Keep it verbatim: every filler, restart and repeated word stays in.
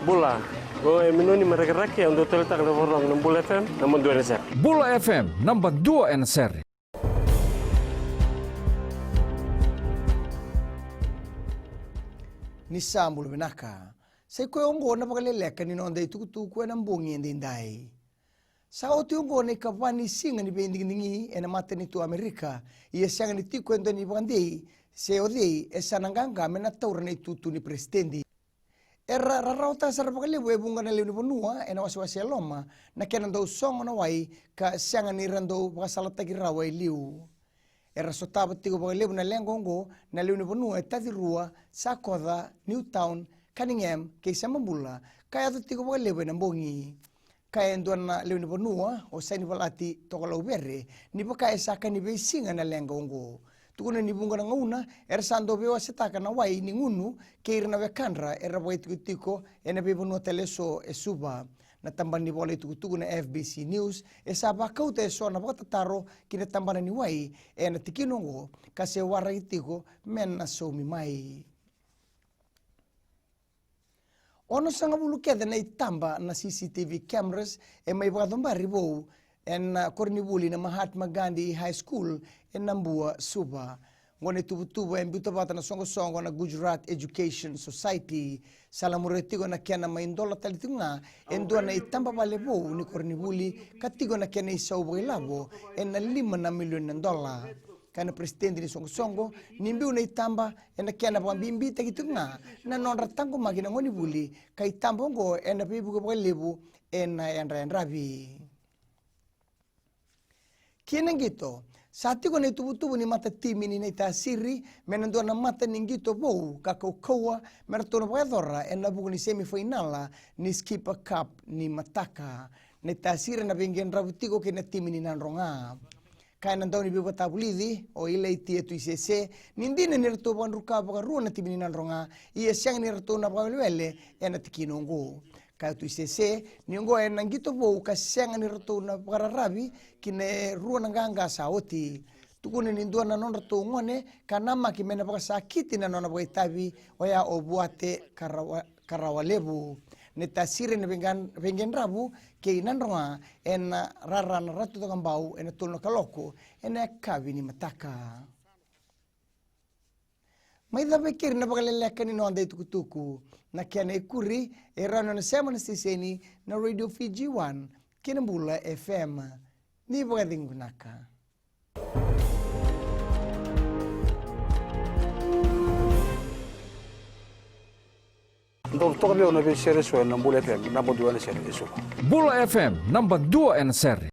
Bula, o e Minoni mai Rakiraki, au dau taleitaka na vakarorogo na Bula F M, naba dua ena sere. Bula F M, naba dua ena sere. Ni sa bula vinaka. Sa i koya oqo na vakaleleka ni noda itukutuku ena bogi edaidai. Sa oti oqo na ikava ni siga ni veidigidigi ena matanitu Amerika, ia sega ni tiko e dua na ivakadei se o cei e sa na qaqa me na taura na itutu ni peresitedi. Era rarawataka sara vakalevu e vuqa na lewe ni vanua ena wasewase e loma na kena dau sogo na wai ka sega ni ra dau vakasalataki rawa e liu. Era sotava tiko vakalevu na leqa oqo na lewe ni vanua e Tacirua, Sakoca, Newtown, Cunningham kei Samabula, ka yaco tiko vakalevu ena bogi. Kaya e dua na lewe ni vanua, o Sanivalati Tokolauvere, ni vaka e sa ka ni veisiga na leqa oqo. Tukuna ni vuqa na gauna era sa dau veiwasetaka na wai ni gunu kei ira na wekadra era vakaitikotiko ena veivanua tale eso e Suva. Na tabana ni vola itukutuku na F B C News e sa vakauta eso na vakatataro ki na tabana ni wai ena tikina oqo, ka se waraki tiko me na saumi mai. Onosagavulu kece na itaba na C C T V cameras e mai vakacobari vou ena koronivuli na Mahatma Gandhi High School ena Bua, Suva. Oqo na ituvatuva e biuta vata na soqosoqo na Gujarat Education Society. Salamuria tiko na kena mai dola tale tiko ga e dua na itaba vale vou ni koronivuli ka tiko na kena isau vakailavo ena lima na milioni na dola. Kaya na peresitedi ni soqosoqo ni biu na itaba ena kena vakabibitaki tiko ga na nodra taqomaki na gonevuli, ka itaba oqo ena veivuke vakalevu ena yadrayadravi. Kina qito, sa tiko na ituvatuva ni matatimi ni Naitasiri me na dua na mata ni qito vou ka kaukauwa me ratou na vakayacora ena vuku ni semifainala ni Skipper Cup ni mataka. Naitasiri ena veiqedravu tiko kei na timi ni Nadroga. Kaya na dauniveivakatavulici o Ilaitia Tuisese ni dina ni ratou vakadruka vakarua na timi ni Nadroga, ia sega ni ratou na vakawelewele ena tikina oqo. Kaya Tuisese ni oqo ena qito vou ka sega ni ratou na vakararavi ki na e rua na qaqa sa oti. Tukuna ni dua na nodratou gone ka namaki me na vakasakiti na nona vakaitavi, oya o Vuate Karawa, Karawalevu. Naitasiri ena veiqan-, veiqedravu kei Nadroga ena rara na Ratu Cakobau ena tolu na kaloko ena yakavi ni mataka. Mai cava e keri na vakaleleka ni noda itukutuku. Na kena ikuri e rawa ni o na sema na siteseni na Radio Fiji One kei na Bula F M. Ni vakacegu vinaka. Dau toka vei au na veisere eso ena Bula F M, naba dua ena sere eso. Bula F M, naba dua ena sere.